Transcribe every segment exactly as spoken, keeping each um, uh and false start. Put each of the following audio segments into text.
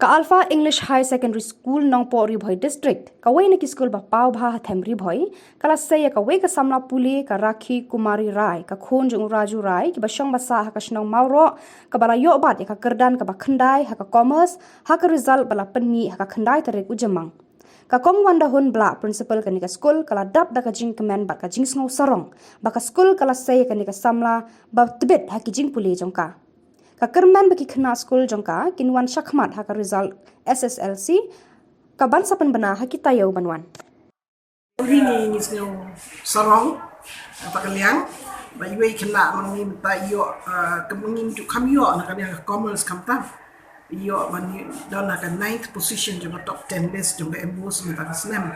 Ka Alpha English Higher Secondary School, Nongpoh, Ri Bhoi District, kawei na ki skul ba paw bha ha them Ri Bhoi, ka la sei ïa kawei ka samla pule, ka Rakhi Kumari Rai, ka khun jong u Raju Rai, kiba shong ba sah ha ka shnong Mawroh, kaba la ïoh bat ïa ka kyrdan kaba khyndai ha ka Commerce, ha ka result ba la pynmih ha ka khyndai tarik u Jymmang. Ka Kong Wanda Hun Blah, Principal kane ka skul, ka la dap da ka jingkmen bad ka jingsngew sarong ba ka skul ka la sei ïa kane ka samla ba tbit ha ki jingpule jong ka. Ka kyrmen ba ki khynnah skul jong ka kin wan shakhmat ha ka result S S L C ka ban sa pynbna ha ki taïew ban wan. Uri ni ni sngew sarong, kata ka liang ba iwei khynnah mang ni mynta ïoh, ah, ka mang ni ju kham ïoh na ka liang ka Commerce, khamtam ïoh ban don na ka ninth position jong ka top ten list jong ka MBOSE mynta ka snem,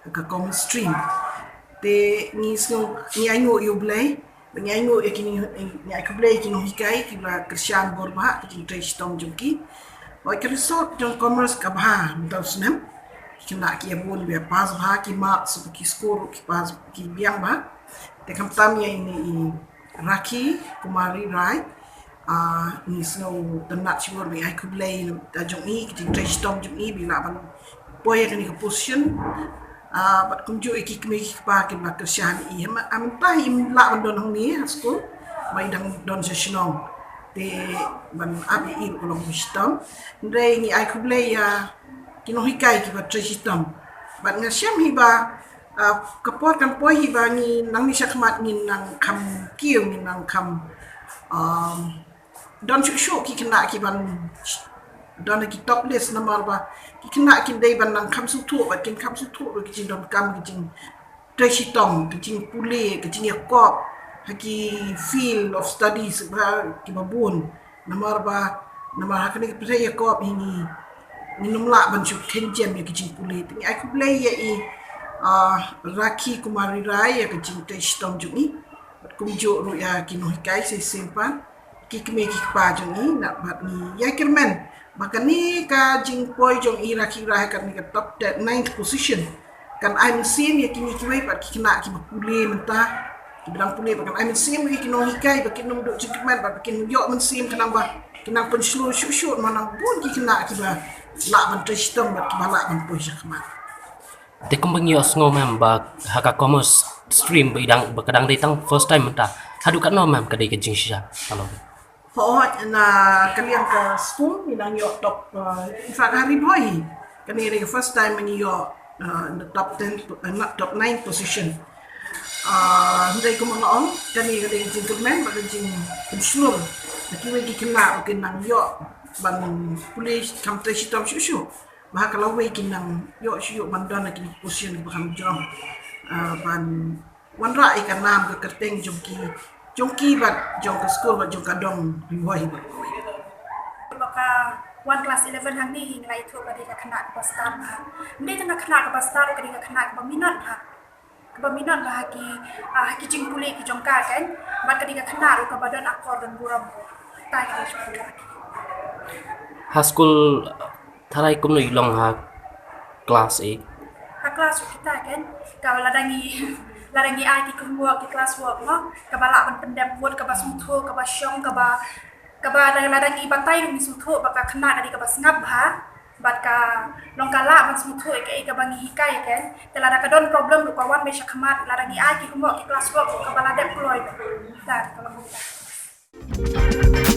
ka Commerce stream. Te ngi sngew, ngi ainguh ïa U Blei, ngi ainguh ïa ki, ngi ai khublei ïa ki nonghikai kiba kyrshan bor bha ka jingtrei shitom jong ki. Hooid, ka result jong Commerce ka bha mynta u snem. Ki khynnah ki ïa bun ba pass bha, ki marks, ki score ki pass, ki biang bha. Te khamtam ïa ine i Rakhi Kumari Rai, ah, ngi sngew tynnat shibun, ngi ai khublei na ka bynta jong i, ka jingtrei shitom jong i ba i lah ban poi ha kane ka position. Ah, bad kumjuh ïa ki kmie ki kpa kiba kyrshan ïa i. Ha mynta im lah ban don hangne ha skul, ba i dang don sha shnong. Te ban ap ïa i ruh ka long kaba shitom. Hynrei ngi ai khublei ïa ki nonghikai kiba trei shitom. Bad nga shem hi ba, ah, ka por kan poi hi ba ngi nangne shakhmat ngin nang kham kiew, ngin nang kham, um, don shuh shuh ki khynnah ki ban don ha ki top list, namar ba ki khynnah kin dei ban nang kham sngewthuh, bad kin kham sngewthuh ruh ki jingdonkam, ki jingtrei shitom, ki jingpule, ki jingïakop ha ki field of studies ba kiba bun. Namar ba, namar ha kane ka pyrthei ïakop hi ngi, ngin ym lah ban shu khein jem ïa ki jingpule. Te ngi ai khublei ïa i, ah, Rakhi Kumari Rai ïa ka jingtrei shitom jong i. Bad kumjuh ruh ïa ki nonghikai shisien pat, ki kmie ki kpa jong i, na bad ngi ïai kyrmen ba kane ka jingpoi jong i Rakhi Rai ha kane ka top ten, ninth position kan ai mynsiem ïa kine kiwei pat ki khynnah kiba pule mynta, kiba dang pule, ba kan ai mynsiem ïa ki nonghikai ba kin ym duh jingkyrmen, ba kin ïoh mynsiem khnang ba kin nang pynshlur shuh shuh, namar nang bun ki khynnah kiba lah ban trei shitom bad kiba lah ban poi shakhmat. Te kumba ngi ïohsngew, mem, ba ha ka Commerce stream ba i dang, ba ka dang dei tang first time mynta. Haduh katno, mem, ka dei ka jingshisha? Hello. Hooid, na ka liang ka skul ngi dang ïoh top, uh, in fact ha Ri Bhoi kane ka dei ka first time ba ngi ïoh, uh, in the top ten, uh, not top nine position. Uh, hynrei kumba nga ong, kane ka dei ka jingkyrmen bad ka jingpynshlur na kiwei ki khynnah ba kin nang ïoh ban pule kham trei shitom shuh shuh. Ba ha ka lawei kin nang ïoh shuh ïoh ban don ha ki position kiba kham jrong, ah, ban wanrah ïa ka nam ka kyrteng jong ki, jong ki bad jong ka skul bad jong ka dong Ri Bhoi bad kawei. Ba ka wan class eleven hangne hi nga la ïathuh ba dei ka khynnah kaba stad bha. Ym dei tang ka khynnah kaba stad, ka dei ka khynnah kaba minot bha. Kaba minot bha ha ki, ah, ha ki jingpule ki jong ka, kan. Bad ka dei ka khynnah ruh kaba don akor don burom. Te ka dei shuh. Ha skul tharai kumno i long ha class eight? Ha class eight kita, kan, ka lada ngi, lada ngi ai ki homework, ki class work, mo, kaba lah ban pyndep vote, kaba sngewthuh, kaba shong, kaba, kaba lada, lada ngi batai ngi sngewthuh ba ka khynnah ka dei kaba sngap bha. Bad ka long ka lah ban sngewthuh ïa kaei kaba ngi hikai, kan. Te lada ka don problem ruh ka wan beit shakhmat, lada ngi ai ki homework, ki class work ruh kaba la dep kloi. Te ka long kumta.